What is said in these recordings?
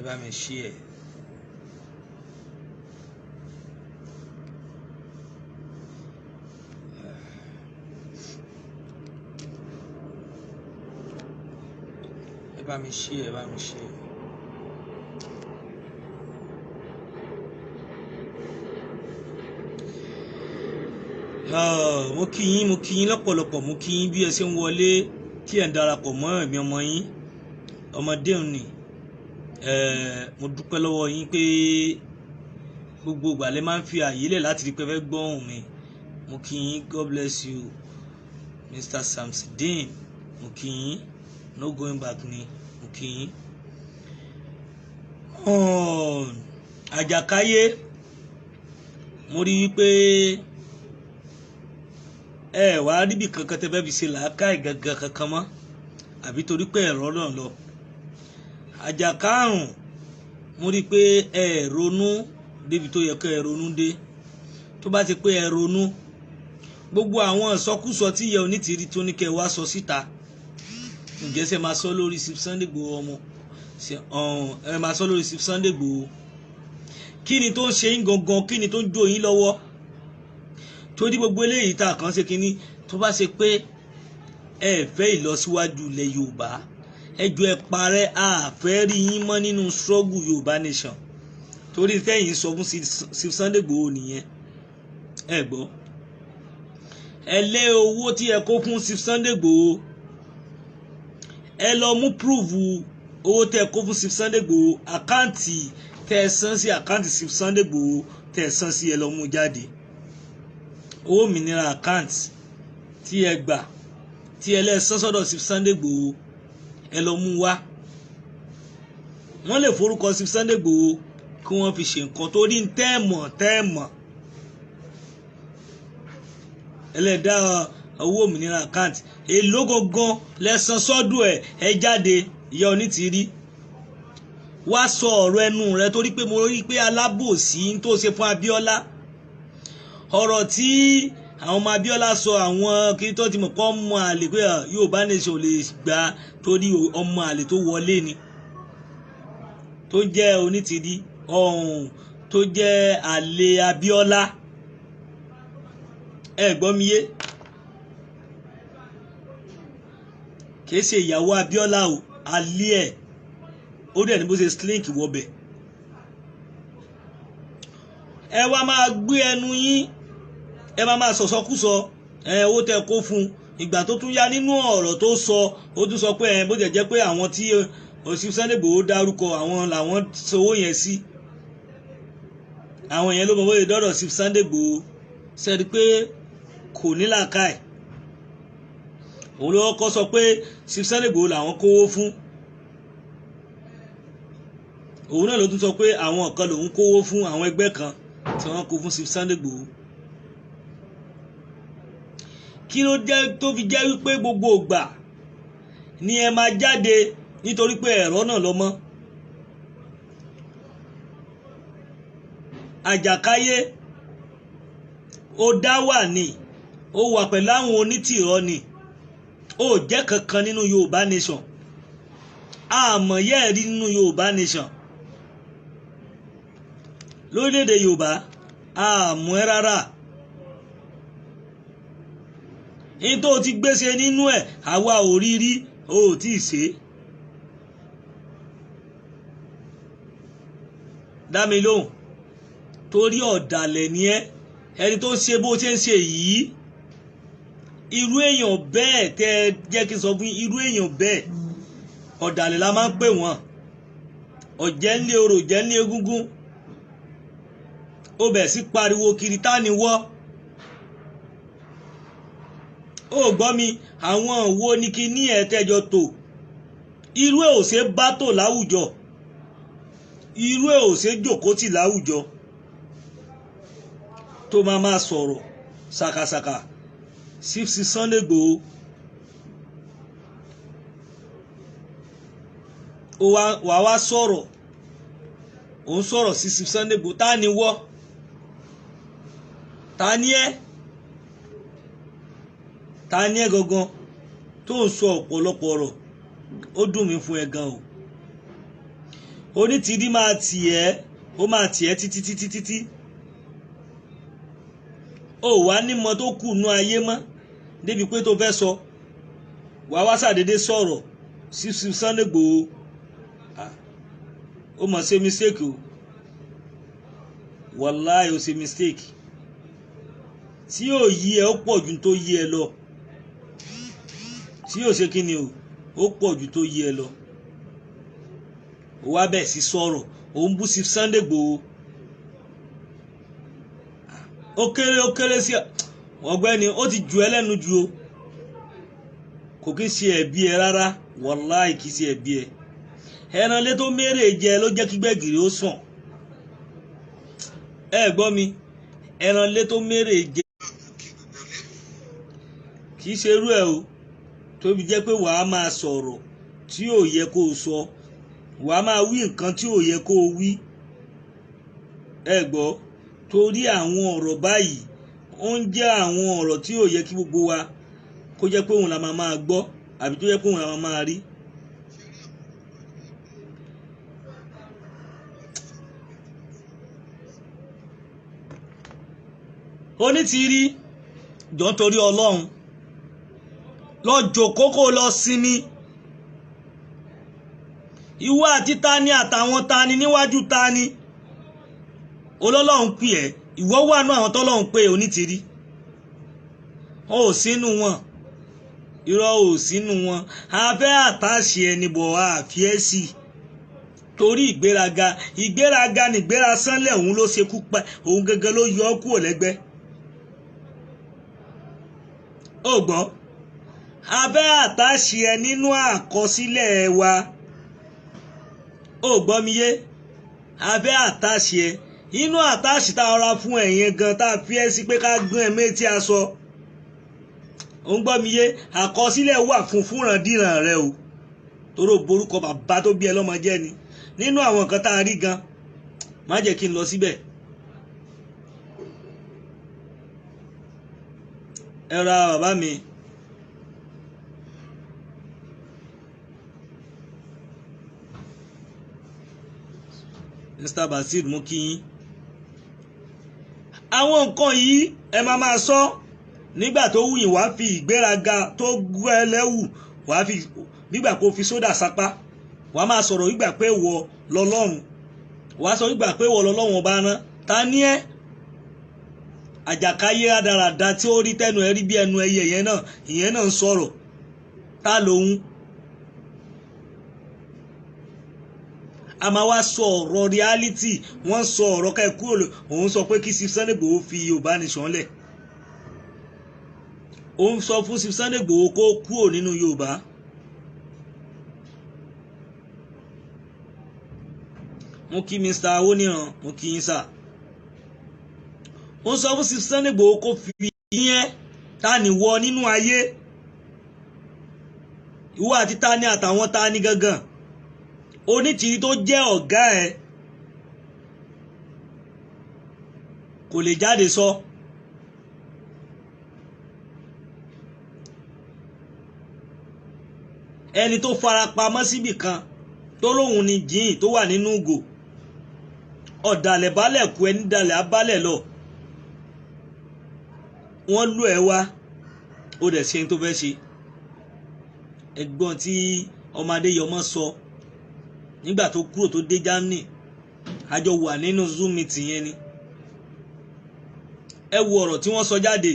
Ẹ bá mi share. Ẹ bá mi share, ẹ bá mi share. Mo kí yín, mo kí yín lọ́pọ̀lọpọ̀, mo kí yín bí ẹ ṣe ń wọlé tí ẹ̀ ń darapọ̀ mọ́ ẹ̀mí ọmọ yín ọmọdé òní. Mo dúpẹ́ lọ́wọ́ yín pé gbogbo ìgbà lẹ máa ń fi àyè lẹ̀ láti rí pé fẹ́ gbọ́ ohùn mi. Mo kí yín, God bless you, Mr. Samsideen. Mo kí yín, no going back ni, mo kí yín. Àjàkáyé, mo rí i pé ẹ wàá ríbi kankan tẹ́ fẹ́ fi ṣe làákàyè gangan kankan mọ́, àbí torí pé ẹ̀rọ náà lọ. Àjàkárùn, mo rí i pé ẹ ronú débi tó yẹ kẹ́ ẹ ronú dé. Tó bá ti pé ẹ ronú, gbogbo àwọn ìsọkúsọ tí ìyá Onítìrí tó ní kẹ́ ẹ wá sọ síta, ǹjẹ́ ṣe máa sọ lórí Sunday Igboho ọmọ ẹ máa sọ lórí Sunday Igboho? Kí ni tó ń ṣe yín gangan? Kí ni tó ń jó yín lọ́wọ́? Torí gbogbo eléyìí tá a kàn ṣe kínní, tó bá ṣe pé ẹ fẹ́ ìlọsíwájú ilẹ̀ Yorùbá, ẹ jọ̀ọ́ ẹ parẹ́. A fẹ́ rí yín mọ́ nínú struggle Yorùbá nation, torí tẹ́yìn sọ fún Sunday Igboho nìyẹn. Ẹ gbọ́, ẹ lé owó tí ẹ kó fún Sunday Igboho, ẹ lọ mú proof owó tẹ́ ẹ kó fún Sunday Igboho, account tẹ́ ẹ san sí, account Sunday Igboho tẹ́ ẹ san sí, ẹ lọ mú jáde. Owó òmìnira account tí ẹ gbà tí ẹ lẹ́ san sọ́dọ̀ Sunday Igboho, ẹ lọ mú wá. Wọ́n lè forúkọ sí Sunday Igboho kí wọ́n fi ṣe nǹkan tó rí tẹ́ẹ̀mọ̀ tẹ́ẹ̀mọ̀. Ẹlẹ́dàá owó òmìnira account èló gangan lẹ́sàn sọ́dún ẹ̀? Ẹ jáde, ìyá Onítìrí, wá sọ ọ̀rọ̀ ẹnu rẹ, torí pé mo rí pé alábòsí tó ṣe fún Abíọ́lá, ọ̀rọ̀ tí àwọn ọmọ Abíọ́lá sọ, àwọn kí tó ti mọ̀ kọ́ ọmọ àlè pé Yorùbá nation lè gbà, torí ọmọ àlè tó wọlé ni tó jẹ́ Onítìrí ọ̀hún tó jẹ́ àlè Abíọ́lá. Ẹ gbọ́ mi yé? Kìí ṣe ìyàwó Abíọ́lá o, àlè ẹ̀. Ó dẹ̀ ní bó ṣe slink wọbẹ̀. Ẹ wá máa gbé ẹnu yín, ẹ máa máa sọ̀sọ́kúsọ. Ẹ owó tẹ kó fún ìgbà tó tún yá, nínú ọ̀rọ̀ tó sọ, ó tún sọ pé ẹ bó jẹ́ jẹ́ pé àwọn tí Chief Sunday Igboho dárúkọ, àwọn làwọn sowó yẹn sí, àwọn yẹn ló mọ bóyá dọ́dọ̀ Chief Sunday Igboho. Sẹ́ni pé kò ní làákàyè, òun ló kọ́ sọ pé Chief Sunday Igboho làwọn kówó fún. Òun náà ló tún sọ pé àwọn kan lòun kówó fún, àwọn ẹgbẹ́ kan tí wọ́n kó fún Chief Sunday Igboho. Kí ló jẹ́ tó fi jẹ́ wípé gbogbo ìgbà ni ẹ máa jáde nítorí pé ẹ̀rọ náà lọ mọ́? Àjàkáyé, ó dá wà ní, ó wà pẹ̀lú àwọn onítìrọ ni, ó jẹ́ kankan nínú Yorùbá nation. Àmọ́ yẹ́ rí nínú Yorùbá nation, lórílẹ̀‐èdè Yorùbá, àmọ́ ẹ rárá. Ní tó ti gbéṣe nínú ẹ̀, àwa ò rí rí, o ò tí ì ṣe. Dá mi lóhùn, torí ọ̀dàlẹ̀ ni ẹ́. Ẹni tó ń ṣe bó ṣe ń ṣe yìí, irú èèyàn bẹ́ẹ̀ tẹ́ ẹ jẹ́ kí n sọ fún irú èèyàn bẹ́ẹ̀, ọ̀dàlẹ̀ la máa ń pè wọ́n. Ọ̀jẹ̀ ńlẹ̀ orò, jẹ́ ńlẹ̀ egúngún. Ó bẹ̀ sí pariwo kiri, tá ni wọ́? Ó gbọ́ mi, àwọn wo ni kí ní ẹ̀ tẹ́jọ tò? Irú ẹ̀ ò ṣe bá tò láwùjọ, irú ẹ̀ ò ṣe jòkó tì láwùjọ, tó máa máa sọ̀rọ̀ ṣàkàṣàkà sí Sunday Igboho. Ó wà wá sọ̀rọ̀, ó ń sọ̀rọ̀ sí Sunday Igboho. Ta ni wọ́? Ta ni ẹ́? Ta ni ẹ́ gangan tó ń sọ ọ̀pọ̀lọpọ̀ ọ̀rọ̀? Ó dùn mí fún ẹ gan o. Onítìrí máa tì ẹ́, ó máa tì ẹ́ títí títí títí. Ó wà nímọ̀ tó kù nú ayé mọ́ débi pé tó fẹ́ sọ wà wá ṣàdédé sọ̀rọ̀ sí Sunday Igboho. Ó mọ̀ ṣe mistake o, wàláì ó ṣe mistake. Tí yóò yí ẹ ó pọ̀ ju tó yí ẹ lọ, tí yóò ṣe kí ni o, ó pọ̀ ju tó yí ẹ lọ. Ó wá bẹ̀ sí sọ̀rọ̀, ó ń bú sí Sunday Igboho. Ó kéré, ó kéré sí ọ̀gbẹ́ni, ó ti jù ẹ́ lẹ́nu ju o. Kò kí ń ṣe ẹ̀bi ẹ rárá, wàláì kì í ṣe ẹ̀bi ẹ. Ẹran lé tó mérè jẹ ló jẹ́ kí gbẹ̀gìrì ó sàn. Ẹ gbọ́ mi, ẹran lé tó mérè jẹ kì í ṣe irú ẹ o, tóbi jẹ́ pé wàá máa sọ̀rọ̀ tí ò yẹ kó o sọ, wàá máa wí nǹkan tí ò yẹ kó o wí. Ẹ gbọ́, torí àwọn ọ̀rọ̀ báyìí ó ń jẹ́ àwọn ọ̀rọ̀ tí ò yẹ kí gbogbo wa kó jẹ́ pé òun la máa máa gbọ́ àbí tó jẹ́ pé òun la máa máa rí. Onítìrí, jọ ń torí Ọlọ́run, lọ jòkó kó lọ sinmi. Ìwọ àti tani àtàwọn tani níwájú tani olọ́lọ́run pè ẹ́, ìwọ wà nú àwọn tọ́lọ́run pé. Onítìrí, ó ò sínú wọn, irọ́ ò sínú wọn. A fẹ́ àtàṣe ẹni bọ̀ àfi ẹ́ sí torí ìgbéraga. Ìgbéraga nìgbéra sánlẹ̀, òun ló ṣekú pa òun gẹ́gẹ́ ló yọ ọ́ kúrò lẹ́gbẹ́. Ó gbọ́, a fẹ́ àtàṣe ẹ nínú àkọsílẹ̀ wa. Ó gbọ́ mi yé, a fẹ́ àtàṣe ẹ inú àtàṣe tá a ra fún ẹ̀yẹn gan tá a fi ẹ́ sí pé ká gbọ́n ẹ méjì aṣọ. Ó ń gbọ́ mi yé, àkọsílẹ̀ wà fún fúnrandíran rẹ o, toró borúkọ bàbá tó bí ẹ lọ́mọ jẹ́ ni nínú àwọn nǹkan tá a rí gan. Má jẹ́ kí n lọ síbẹ̀. Ẹ ra bàbá mi. Mr. Basir, mú kí yín. Àwọn nǹkan yìí ẹ máa máa sọ nígbà tó wù yín, wàá fi ìgbéraga tó gbọ́ ẹ lẹ́wù, wàá fi nígbà kó fi sódà sápá, wàá máa sọ̀rọ̀ nígbà pé wọ lọ́lọ́run, wàá sọ nígbà pé wọ lọ́lọ́run ọba rán ta ní ẹ́. Àjàkáyé rádaràda tí ó rí tẹnu ẹ rí bí ẹnu ẹyẹ yẹn náà, ìyẹn náà ń sọ̀rọ̀ ta lòun. A máa wá sọ ọ̀rọ̀ reality, wọ́n sọ ọ̀rọ̀ ká ẹ kúrò. Òun sọ pé kí Sunday Igboho fi Yorùbá Nation lẹ̀. Òun sọ fún Sunday Igboho kó kúrò nínú Yorùbá. Mo kí Mr. Awoniran, mo kí yín sà. Ó sọ fún Sunday Igboho kó fi yẹn ta ni wọ nínú ayé, ìwọ àti ta ni àtàwọn ta ni gangan. Onítìrí tó jẹ́ ọ̀gá ẹ̀ kò lè jáde sọ. Ẹni tó farapamọ́ síbì kan tó lóun ni jíìn tó wà nínú ìgò, ọ̀dàlẹ̀ balẹ̀ kú, ẹni dalẹ̀ abálẹ̀ lọ. Wọ́n lù ẹ́ wá, ó dẹ̀ ṣe tó fẹ́ ṣe. Ẹ̀gbọ́n tí ọmọ Adéyọmọ sọ nígbà tó kúrò tó dé Germany, a jọ wà nínú Zoom meeting yẹn ni. Ẹ wo ọ̀rọ̀ tí wọ́n sọ jáde.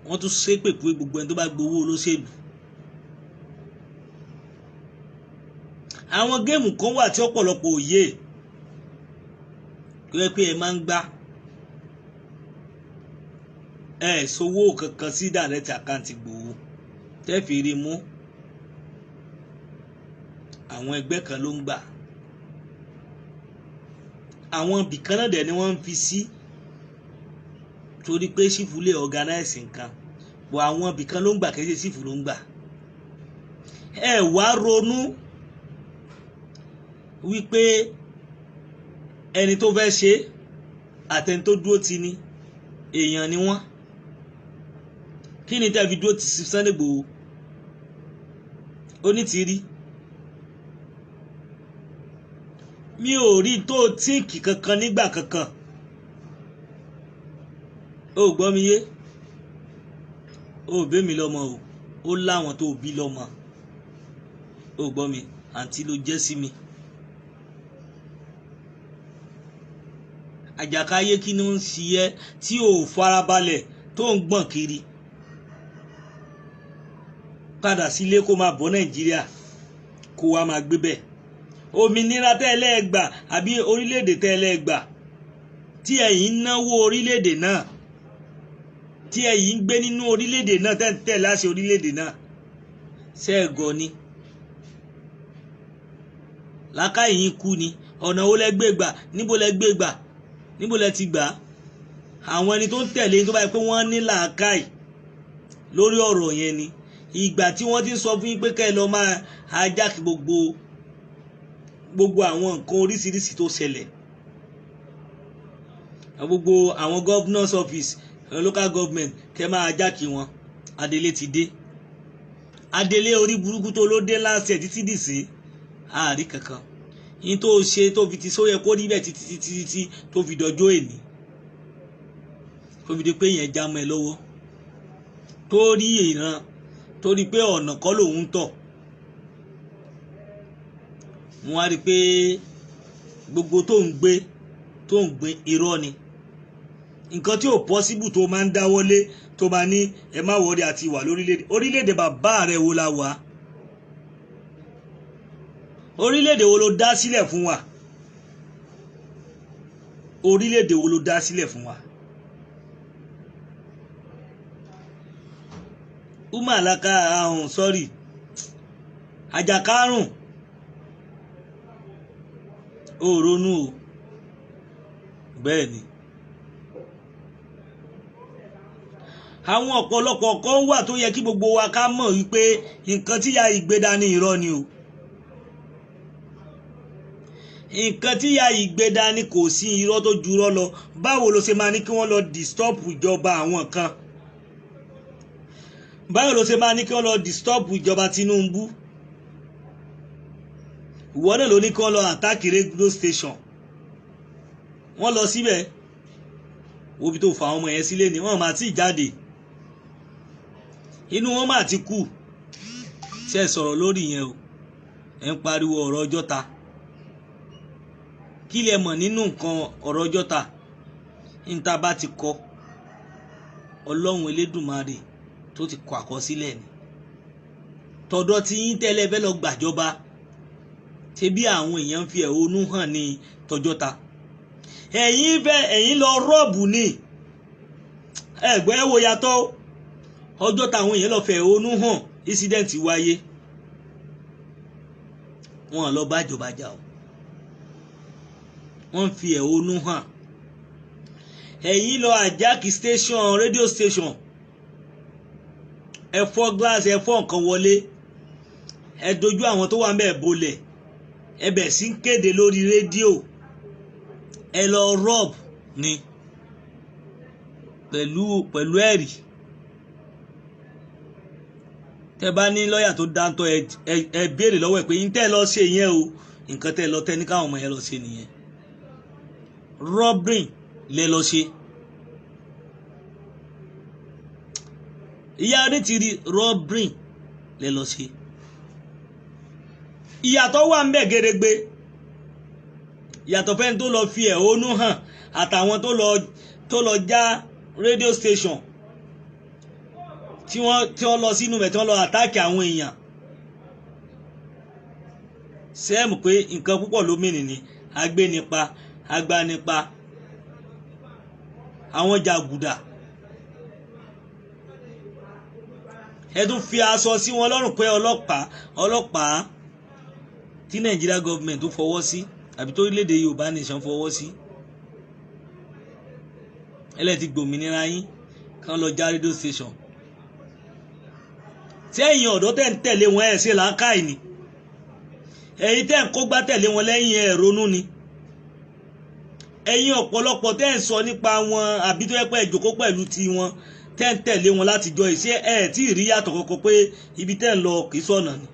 Wọ́n tún ṣépè pé gbogbo ẹni tó bá gbowó olóṣèlú. Àwọn game kan wà tí ọ̀pọ̀lọpọ̀ òye tó yẹ pé ẹ máa ń gbá. Ẹ sowó kankan sí direct account Ìgbòho tẹ́ fi rí mú. Àwọn ẹgbẹ́ kan ló ń gbà, àwọn ibìkan náà dẹ̀ ni wọ́n ń fi sí, torí pé sífù lè organize nǹkan bọ̀. Àwọn ibìkan ló ń gbà, kì í ṣe sífù ló ń gbà. Ẹ wá ronú wípé ẹni tó fẹ́ ṣe àtẹni tó dúró ti ni èèyàn ni wọ́n. Kí ni tẹ́ fi dúró ti Sunday Igboho? Onítìrí. Mi ò rí tó tíǹkì kankan nígbà kankan. Ó gbọ́ mi yé? Ó bẹ́ mi lọ́mọ o, ó láwọn tó bí lọ́mọ. Ó gbọ́ mi, àǹtí ló jẹ́ sí mi. Àjàkáyé kí ni ń ṣe ẹ́ tí ò farabalẹ̀ tó ń gbọ̀n kiri? Padà sílé kó máa bọ̀ Nàìjíríà, kó wá máa gbé bẹ́ẹ̀. Òmìnira tẹ́lẹ̀ gbà àbí orílẹ̀-èdè tẹ́lẹ̀ gbà tí ẹ̀yin ń náwó orílẹ̀-èdè náà, tí ẹ̀yin ń gbé nínú orílẹ̀-èdè náà, tẹ́ ń tẹ̀ láṣẹ orílẹ̀-èdè náà, ṣẹ́ẹ̀gọ́ ni? Làákàyè yín kú ni. Ọ̀nà wo lẹ gbé gbà? Níbo lẹ gbé gbà? Níbo lẹ ti gbà? Àwọn ẹni tó ń tẹ̀lé tó bá yẹ pé wọ́n ní làákàyè lórí ọ̀rọ̀ yẹn ni. Ìgbà tí wọ́n ti ń sọ fún yín pé kẹ́ ẹ lọ máa hijack gbogbo àwọn nǹkan oríṣiríṣi tó ṣẹlẹ̀, gbogbo àwọn governors office, local government, kẹ́ máa hijack wọn. Adelé ti dé. Adelé orí burúkú tó ló dé láṣẹ títí dì sí àárí kankan. Yín tó ṣe tó fi ti sóyẹ kó rí bẹ́ẹ̀ títí títí títí tó fi dọjọ́ èní, tó fi di pé yẹn já mọ́ ẹ lọ́wọ́, tó rí ìran, tó rí pé ọ̀nà kọ́ lòun ń tọ̀. Mo wá rí i pé gbogbo tó ń gbé irọ́ ni. Nǹkan tí ò pọ́síbù tó máa ń dáwọ́lé tó máa ní ẹ má wọrí àti wà lórílẹ̀‐èdè. Orílẹ̀‐èdè bàbá rẹ̀ wo la wà? Orílẹ̀‐èdè wo ló dá sílẹ̀ fún wa? Orílẹ̀‐èdè wo ló dá sílẹ̀ fún wa? Umar Alaka ahùn sọ́rí àjàkárùn ó ronú o. Bẹ́ẹ̀ ni àwọn ọ̀pọ̀lọpọ̀ kan wà tó yẹ kí gbogbo wa ká mọ̀ wípé nǹkan tí ya ìgbé dání irọ́ ni o. Nǹkan tí ya ìgbé dání kò sí irọ́ tó jurọ́ lọ. Báwo ló ṣe máa ní kí wọ́n lọ disturb ìjọba àwọn kan? Báwo ló ṣe máa ní kí wọ́n lọ disturb ìjọba Tinubu? Ìwọ náà ló ní kí wọ́n lọ attack radio station. Wọ́n lọ síbẹ̀, wo bí tó fa àwọn ọmọ yẹn sílé ni wọ́n máa ti jáde, inú wọn máa ti kú. Ṣe é sọ̀rọ̀ lórí yẹn o? Ẹ̀ ń pariwo ọ̀rọ̀ Ọjọ́ta. Kí lẹ mọ̀ nínú nǹkan ọ̀rọ̀ Ọjọ́ta? Níta bá ti kọ, Ọlọ́run Elédùmarè tó ti kọ àkọsílẹ̀ ni. Tọ̀dọ̀ tí yín tẹ́lẹ̀ fẹ́ lọ gbàjọba, ṣe bí àwọn èèyàn ń fi ẹ̀hónú hàn ní tọjọ́ta. Ẹ̀yin fẹ́ ẹ̀yin lọ rọ́ọ̀bù ni. Ẹ̀gbẹ́ wo yàtọ̀ Ọjọ́ta àwọn èèyàn lọ fẹ́ ẹ̀hónú hàn, incident wáyé, wọn lọ bájọba jà o, wọ́n fi ẹ̀hónú hàn. Ẹ̀yin lọ àjákì station, radio station, ẹ fọ́ glass, ẹ fọ́ nǹkan wọlé, ẹ dojú àwọn tó wà ń bẹ̀ bolẹ̀, ẹ bẹ̀ sí ń kéde lórí rédíò, ẹ lọ rọ́ọ̀bù ni pẹ̀lú ẹ̀rí. Tẹ bá ní lọ́ọ̀yà tó dáńtọ́, ẹ béèrè lọ́wọ́ ẹ̀ pé yín tẹ́ ẹ lọ ṣe yẹn o, nǹkan tẹ́ ẹ lọ tẹ́ ní káwọn ọmọ yẹn lọ ṣe nìyẹn. Rọ́bìn lẹ lọ ṣe. Ìyá Onítìrí rọ́bìn lẹ lọ ṣe. Ìyàtọ̀ wà ń bẹ̀ gẹ́gẹ́. Ìyàtọ̀ fẹ́ni tó lọ fi ẹ̀hónú hàn àtàwọn tó lọ já radio station tí wọ́n lọ sínú ẹ̀, tí wọ́n lọ àtáàkì àwọn èèyàn. Sẹ́ẹ̀mù pé nǹkan púpọ̀ ló mìíràn ni agbénipa, agbanipa, àwọn jàgùdà. Ẹ tún fi aṣọ sí wọn lọ́rùn pé ọlọ́pàá tí Nàìjíríà government tó fọwọ́ sí àbí tó orílẹ̀-èdè Yorùbá nation fọwọ́ sí. Ẹlẹ́ti gbòmìnira yín kán lọ já radio station. Tí ẹ̀yin ọ̀dọ́ tẹ̀ ń tẹ̀lé wọn ẹ̀ ṣe làákàyè ni. Ẹ̀yin tẹ̀ ń kógbá tẹ̀lé wọn lẹ́yìn ẹ̀ ronú ni. Ẹ̀yin ọ̀pọ̀lọpọ̀ tẹ̀ ń sọ nípa wọn àbí tó yẹ pé ẹ jókòó pẹ̀lú ti wọn tẹ̀ ń tẹ̀lé wọn láti jọ ìṣe ẹ̀ tí ì rí yàtọ̀ kankan pé ibi tẹ̀ ń lọ kì í sọ̀nà ni.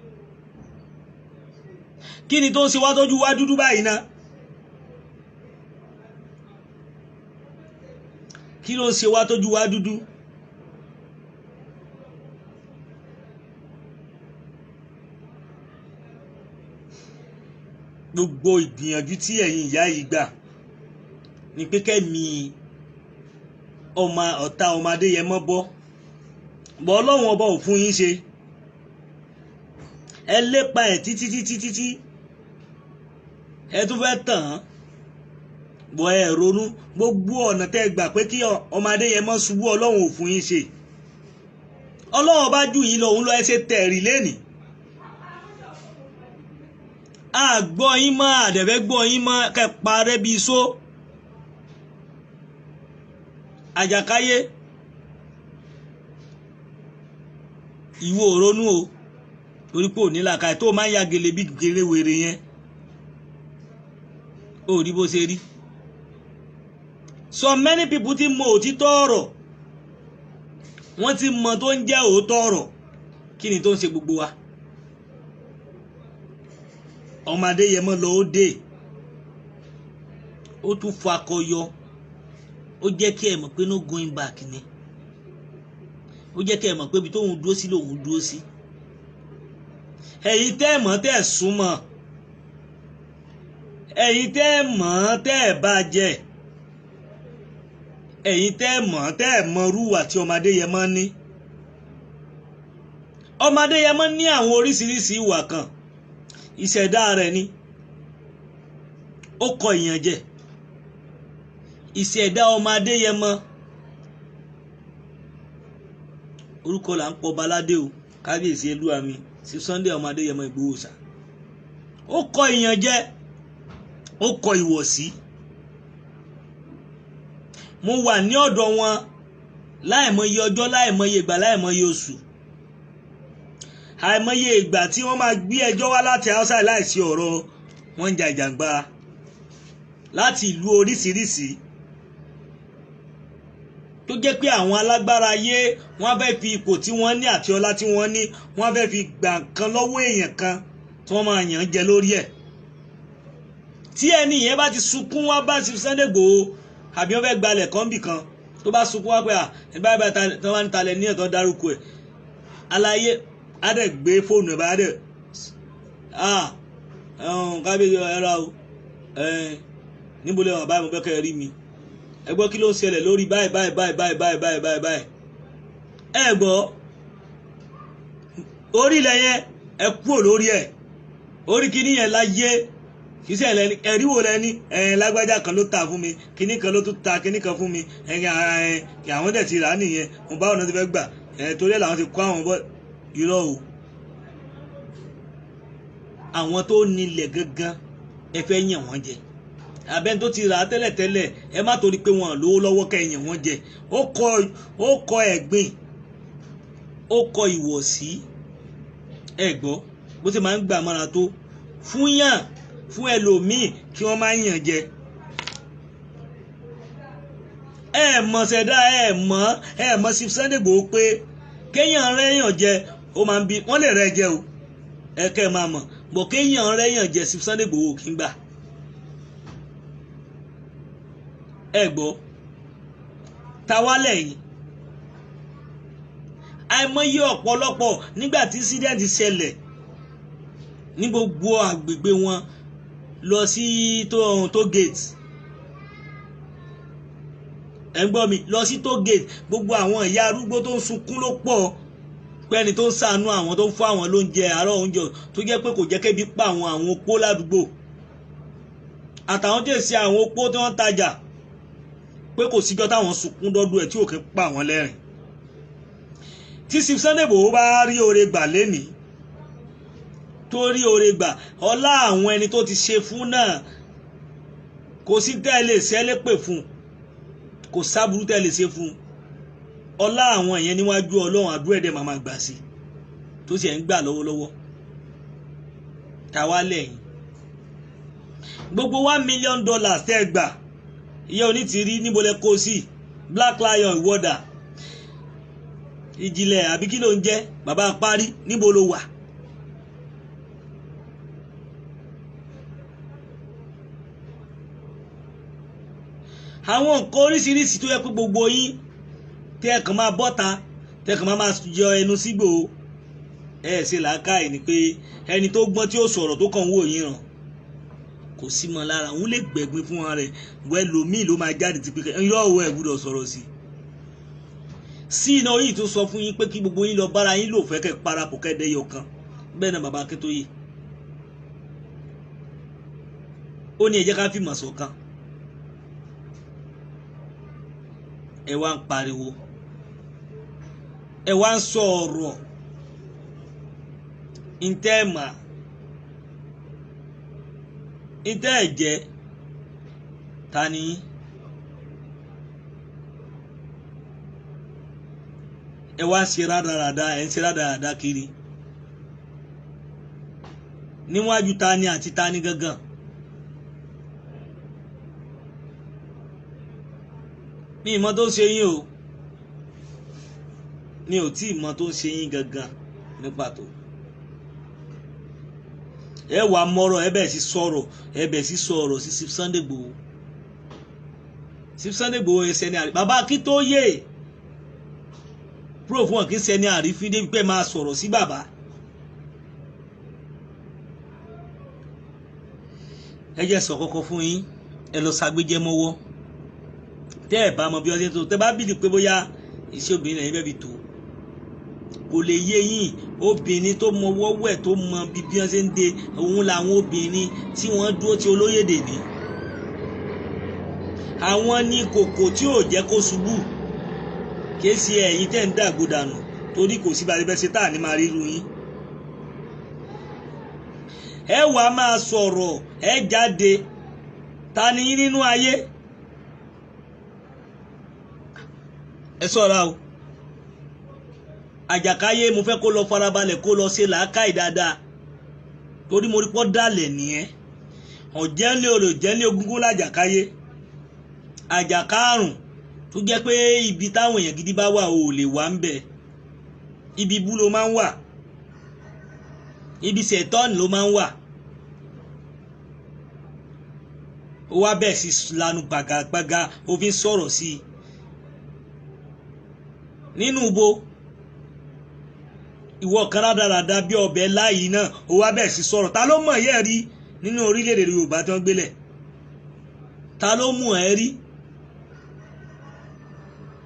Kí ni tó ń ṣe wá tójú wá dúdú báyìí ná? Kí ló ń ṣe wá tójú wá dúdú? Gbogbo ìgbìyànjú tí ẹ̀yin ìyá yìí gbà ni pé kẹ́mi ọmọ ọ̀tá ọmọ Adéyẹmọ bọ́ bọ́, Ọlọ́run ọba ò fún yín ṣe. Ẹ lépa ẹ̀ títí títí títí, ẹ tún fẹ́ tàn án bọ́, ẹ ronú. Gbogbo ọ̀nà tẹ́ gbà pé kí ọmọ Adéyẹmọ ṣubú, Ọlọ́run ò fún yín ṣe. Ọlọ́run ọba jù yín lọ, òun lọ ẹ ṣe tẹ̀rì lẹ́nìí. Àgbọ̀ yín mọ́, àdẹ̀fẹ́ gbọ́ yín mọ́, kẹ́ parẹ́ bíi só. Àjàkáyé, ìwọ ò ronú o, torí pé ò ní làákàyè tó máa ń ya gèlè bí gèlè wèrè yẹn, ó rí bó ṣe rí. So many people ti mọ òtítọ́ ọ̀rọ̀, wọ́n ti mọ tó ń jẹ́ òótọ́ ọ̀rọ̀. Kí ni tó ń ṣe gbogbo wa? Ọmọ Adéyẹmọ lọ, ó dé, ó tún fakọyọ, ó jẹ́ kí ẹ mọ̀ pé no going back ni. Ó jẹ́ kí ẹ mọ̀ pé ibi tóun dúró sí lòun dúró sí. Ẹ̀yin tẹ́ ẹ̀ mọ̀, tẹ́ ẹ̀ súnmọ́, ẹ̀yin tẹ́ ẹ̀ mọ̀, tẹ́ ẹ̀ bá jẹ́, ẹ̀yin tẹ́ ẹ̀ mọ̀, tẹ́ ẹ̀ mọ̀ rúwà tí ọmọ Adéyẹmọ ní. Ọmọ Adéyẹmọ ní àwọn oríṣiríṣi ìwà kan, ìṣẹ̀dá rẹ̀ ni. Ó kọ ìyànjẹ. Ìṣẹ̀dá ọmọ Adéyẹmọ, orúkọ là ń pọ̀ baládé o, kábíyèsí Elúwami sí Sunday ọmọ Adéyẹmọ Ìgbòho ṣá. Ó kọ ìyànjẹ, ó kọ ìwọ̀sí. Mo wà ní ọ̀dọ̀ wọn láìmọye ọjọ́, láìmọye ìgbà, láìmọye oṣù, àìmọye ìgbà tí wọ́n máa gbé ẹjọ́ wá láti outside láìsí ọ̀rọ̀ wọ́n ń ja ìjàngbara láti ìlú oríṣiríṣi, tó jẹ́ pé àwọn alágbára ayé, wọ́n fẹ́ fi ipò tí wọ́n ní àti ọlá tí wọ́n ní, wọ́n fẹ́ fi gbà kan lọ́wọ́ èèyàn kan tí wọ́n máa yàn jẹ lórí ẹ̀. Tí ẹni yẹn bá ti sunkún wá bá ti Sunday Igboho, àbí wọ́n fẹ́ gbalẹ̀ kọ́ńbì kan, tó bá sunkún wá pé à báyìí báyìí, tí wọ́n bá ń talẹ̀ ní ẹ̀tọ́ dárúkọ ẹ̀, aláyé á dẹ̀ gbé fóònù ẹ̀ bá dẹ̀, ah, kábíyèsí, ẹ ra o, níbo lè wà báyìí? Mo fẹ́ kẹ́ ẹ rí mi. Ẹ gbọ́, kí ló ń ṣẹlẹ̀ lórí báyìí báyìí báyìí báyìí báyìí báyìí báyìí báyìí? Ẹ gbọ́, orí ilẹ̀ yẹn, ẹ kúrò lórí ẹ̀, orí kíní yẹn láyé kì í ṣe ẹ̀rí wo lẹ́ni ẹ̀ lágbájá kan ló ta fún mi, kíní kan ló tún ta kíní kan fún mi, ẹ̀ ẹ̀ àwọn dẹ̀ ti rà á nìyẹn, mo bá ọ̀nà ti fẹ́ gbà ẹ̀, torí ẹ̀ làwọn ti kó àwọn bọ́. Irọ́ o. Àwọn tó nílẹ̀ gangan, ẹ fẹ́ yàn wọ́n jẹ, abẹ́ni tó ti rà á tẹ́lẹ̀tẹ́lẹ̀, ẹ má torí pé wọ́n lówó lọ́wọ́ kẹ́ yàn wọ́n jẹ. Ó kọ ẹ̀gbìn, ó kọ ìwọ̀sí. Ẹ gbọ́ bó ti máa ń gbà mọ́ra tó fún yàn, fún ẹlòmíì kí wọ́n máa yàn jẹ. Ẹ mọ̀ ṣẹ̀dá, ẹ mọ̀ sí Sunday Igboho pé kéèyàn rẹ́yàn jẹ, ó máa ń bí wọ́n lè rẹ́ jẹ o. Ẹ kẹ́ ẹ máa mọ̀ bọ̀, kéèyàn rẹ́yàn jẹ sí Sunday Igboho kí n gbà. Ẹ gbọ́, táwa lẹ́yìn àìmọye ọ̀pọ̀lọpọ̀ nígbà tí incident ṣẹlẹ̀ ní gbogbo àgbègbè wọn lọ sí tó gate, ẹ ń gbọ́ mi, lọ sí tó gate, gbogbo àwọn ìyá arúgbó tó ń sunkún ló pọ̀, pẹ́ni tó ń ṣàánú àwọn, tó ń fún àwọn lóúnjẹ àárọ̀, oúnjẹ tó jẹ́ pé kò jẹ́ kébi pa àwọn opó ládùúgbò àtàwọn tó ṣe àwọn opó tí wọ́n ń tajà, pé kò síjọ́ táwọn sunkún dọ́dún ẹ̀ tí òkè pa àwọn lẹ́rìn. Tí Sunday Igboho bá rí oore gbà lénìí, tó rí oore gbà, ọlá àwọn ẹni tó ti ṣe fún náà, kò sí tẹ́ ẹ lè ṣe é lépè fún, kò sábúrú tẹ́ ẹ lè ṣe fún. Ọlá àwọn ìyẹn níwájú Ọlọ́run, àdúrà ẹ̀dẹ̀ màmá gbà sí tó sì ẹ̀ ń gbà lọ́wọ́lọ́wọ́. Tàwa lẹ́yìn gbogbo $1 million tẹ́ ẹ gbà, ìyẹn ò ní ti rí. Níbo lẹ kó sí? Black Lion, ìwọ́dà ìjìnlẹ̀, àbí kí ló ń jẹ́ bàbá parí? Níbo ló wà? Àwọn nǹkan oríṣiríṣi tó yẹ pé gbogbo yín tẹ́ ẹ kàn máa bọ́ta, tẹ́ ẹ kàn máa yọ ẹnu sígbò, ẹ ṣe làákàyè ni pé ẹni tó gbọ́n tí ó sọ̀rọ̀ tó kàn ń wò yín ràn kò sí mọ́ lára òun lè gbẹ̀gbin fún wọn rẹ̀. Wẹ́lòmíì ló máa jáde ti pé irọ́ òun ẹ̀ gbúdọ̀ sọ̀rọ̀ sí sí iná yìí tó sọ fún yín pé kí gbogbo yín lọ bára yín lò fẹ́ kẹ́ parapọ̀ kẹ́ dẹ́yọ kan. Bẹ́ẹ̀ náà bàbá Akíntóyè ó ní ẹ jẹ́ ká fìmọ̀ ṣọ̀kan. Ẹ wá ń pariwo, ẹ wá ń sọ ọ̀rọ̀ ntẹ́ mà ntẹ́ ẹ̀jẹ̀ ta ni yín? Ẹ wá ń ṣe rádaràda, ẹ ń ṣe rádaràda kiri níwájú ta ni àti ta ni gangan. Mi ìmọ̀ tó ń ṣe yín o, mi ò tí ì mọ̀ tó ń ṣe yín gangan ní pàtó. Ẹ wàá mọ̀rọ̀, ẹ bẹ̀ sí sọ̀rọ̀, ẹ bẹ̀ sí sọ̀rọ̀ sí Chief Sunday Igboho. Chief Sunday Igboho ẹsẹ̀ ní àrí bàbá Akíntóyè proof wọn kì í ṣe ní àrífín débi pé máa sọ̀rọ̀ sí bàbá. Ẹ jẹ́ sọ kọ́kọ́ fún yín, ẹ lọ ṣàgbéjẹ́ mọ́wọ́. Tẹ́ ẹ bá mọ bí wọ́n ṣe tó, tẹ́ bá bìlì pé bóyá iṣẹ́ obìnrin lẹ́yìn bẹ́ẹ̀ bí tó kò lè yé yín. Obìnrin tó mọ wọ́wọ́ ẹ̀ tó mọ bí wọ́n ṣe ń de òun làwọn obìnrin tí wọ́n dúró ti olóyèdè ní. Àwọn ní kòkò tí ò jẹ́ kó ṣubú, kìí ṣe ẹ̀yin tẹ́ ń dàgbò dànù, torí kò sí balẹ̀ bẹ́ẹ̀ ṣe tá à ní máa ríru yín. Ẹ wàá máa sọ̀rọ̀, ẹ jáde, ta ni yín nínú ayé? Ẹ ṣọ́ra o. Àjàkáyé mo fẹ́ kó lọ farabalẹ̀, kó lọ ṣe làákàyè dáadáa, torí mo rí pọ́ dàlẹ̀ nìyẹn. Ọ̀jẹ̀lé olè jẹ́lé ogúngún lájàkáyé, àjàkárùn tó jẹ́ pé ibi táwọn èèyàn gidi bá wà ò lè wà ń bẹ̀. Ibi ibú ló máa ń wà, ibi ṣẹ̀tọ́ọ̀nì ló máa ń wà. Ó wá bẹ́ẹ̀ sí lanu gbàgàgbàgà, ó fi ń sọ̀rọ̀ sí i nínú ibo. Ìwọ kan rádaràda bí ọbẹ̀ láyìí náà, ó wá bẹ́ẹ̀ sí sọ̀rọ̀. Ta ló mọ̀ yẹ́ rí nínú orílẹ̀-èdè Yorùbá tí wọ́n gbélẹ̀? Ta ló mú ẹ rí?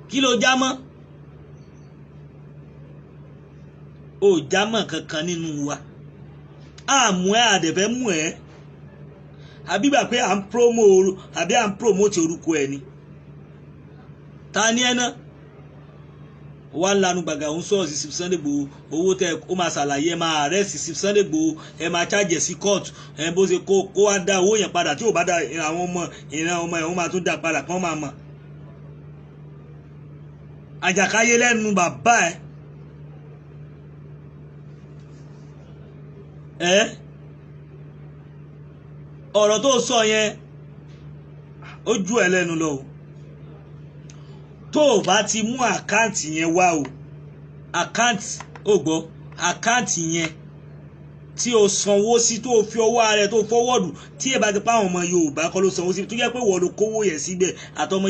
Kí ló já mọ́? Ó já mọ́ kankan nínú wa. Àmú ẹ àdẹ̀fẹ́ mú ẹ, àbí gbà pé à ń promo àbí à ń promote orúkọ ẹ ni. Ta ni ẹ náà wà ń lanu gbàgà òun sọ̀rọ̀ sí Chief Sunday Igboho? Owó tẹ ó máa ṣàlàyé, ẹ máa arrest Chief Sunday Igboho, ẹ máa charge sí court. Ẹ bó ṣe kó wá dá owó yẹn padà, tí ò bá dá àwọn ọmọ ìran ọmọ ẹ̀ wọ́n máa tún dá padà kán máa mọ̀. Àjàkáyé lẹ́nu bàbá ẹ. Ẹ ọ̀rọ̀ tó sọ yẹn ó ju ẹ lẹ́nu lọ o. Tó o bá ti mú àkáǹtì yẹn wá o, àkáǹtì ò gbọ́, àkáǹtì yẹn tí o sanwó sí, tó o fi ọwọ́ ara ẹ tó fọwọ́dù, tí ẹ bá ti pa àwọn ọmọ Yorùbá kọ́ ló sanwó sí, tó jẹ́ pé wọ́n ló kówó yẹn síbẹ̀ àtọmọ.